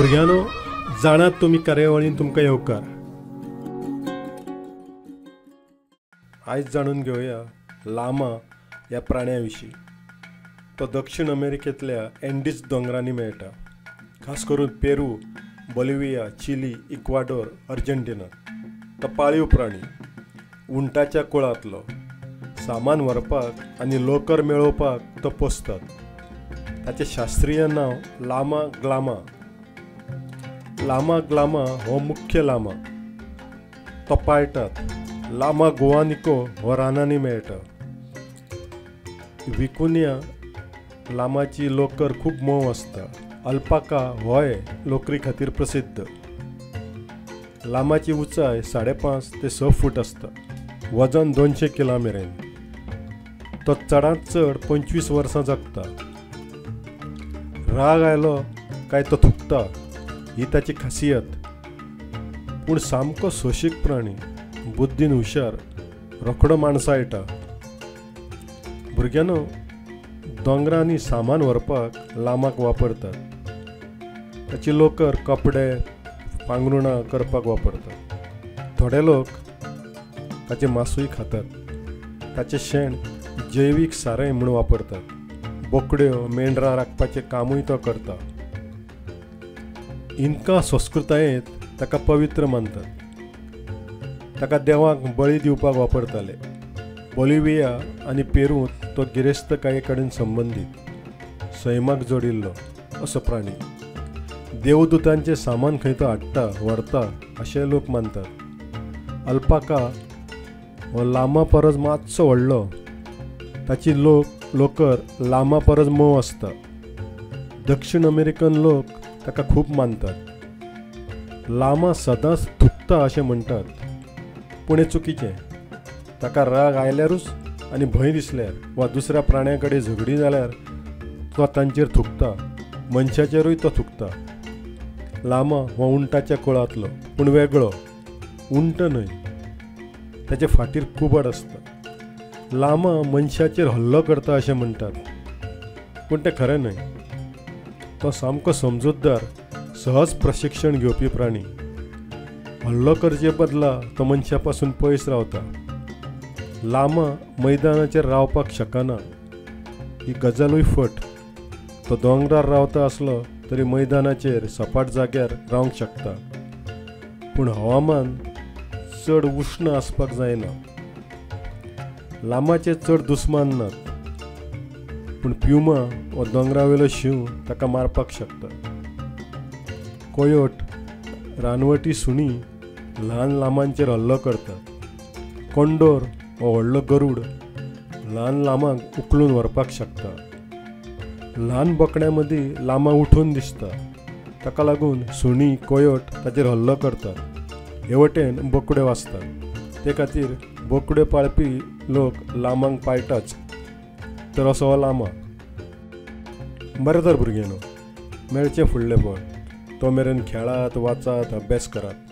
भुरग्यांनो, जाणात तुमी कार्यावळीन तुमकां येवकार. आयज जाणून घेवया लामा ह्या प्राण्या विशीं. तो दक्षिण अमेरिकेंतल्या एंडीज दोंगरांनी मेळटा, खास करून Peru, Bolivia, Chile, Ecuador, Argentina. तो पाळीव प्राणी, उंटाच्या कुळांतलो. सामान व्हरपाक आनी लोकर मेळोवपाक तो पोसतात. ताचें शास्त्रीय नांव लामा ग्लामा. लामा ग्लामा हो मुख्य लामा, तो पाळटात. लामा गुआनिको हो रानांनी मेळटा. विकुनिया लामाची लोकर खूब मोव आसता. अल्पाका होय लोकरी खातीर प्रसिद्ध. लामाची उंचाय 5.5 ते 6 फूट आसता. वजन 200 किला मेरेन. तो चडांत चड 25 वर्सां जगता. राग आयलो काय तो थुकता, ही ताची खासियत. पूण सामको सोशीक प्राणी, बुद्दीन हुशार, रोखडो माणसाळटा. भुरग्यांनो, दोंगरांनी सामान व्हरपाक लामाक वापरतात. ताची लोकर कपडे, पांगरुणां करपाक वापरतात. थोडे लोक ताचें मासूय खातात. ताचें शेण जैवीक सारें म्हूण वापरतात. बोकड्यो, मेंढरां राखपाचें कामूय तो करता. इन्का संस्कृतायेंत ताका पवित्र मानतात. ताका देवाक बळी दिवपाक वापरताले. बोलिव्हिया आनी पेरूंत तो गिरेस्तकाये कडेन संबंदीत, सैमाक जोडिल्लो असो प्राणी. देवदूतांचें सामान खंय तो हाडटा, व्हरता अशें लोक मानतात. अल्पाका हो लामा परस मातसो व्हडलो. ताची लोकर लामा परस मोव आसता. दक्षिण अमेरिकन लोक ताका खूब मानतात. लामा सदांच थुकता अशें म्हणटात, पूण हें चुकीचें. ताका राग आयल्यारूच आनी भंय दिसल्यार वा दुसऱ्या प्राण्यां कडेन झगडीं जाल्यार तो तांचेर थुकता. मनशाचेरूय तो थुकता. लामा हो उंटाच्या कुळांतलो, पूण वेगळो. उंट न्हय, ताचे फाटीर कुबड आसता. लामा मनशाचेर हल्लो करता अशें म्हणटात, पूण तें खरें न्हय. तो सामको समजूतदार, सहज प्रशिक्षण घेवपी प्राणी. हल्लो करचे बदला तो मनशा पासून पयस रावता. लामा मैदानाचेर रावपाक शकना, ही गजालूय फट. तो दोंगरार रावता आसलो तरी मैदानाचेर सपाट जाग्यार रावंक शकता, पूण हवामान चड उश्ण आसपाक जायना. लामाचे चड दुस्मान नात, पूण प्युमा हो दोंगरावेलो शींव ताका मारपाक शकता. कोयोट, रानवटी सुणी ल्हान लामांचेर हल्लो करतात. कोंडोर हो व्हडलो गरूड ल्हान लामाक उखलून व्हरपाक शकता. ल्हान बोकड्यां मदीं लामा उठून दिसता, ताका लागून सुणी, कोयोट ताचेर हल्लो करतात. हे वटेन बोकड्यो आसतात, ते खातीर बोकड्यो पाळपी लोक लामांक पाळटाच. तर असो हो लामा. बरें तर भुरग्यांनो, मेळचें फुडलें फावट. तो मेरेन खेळात, वाचात, अभ्यास करात.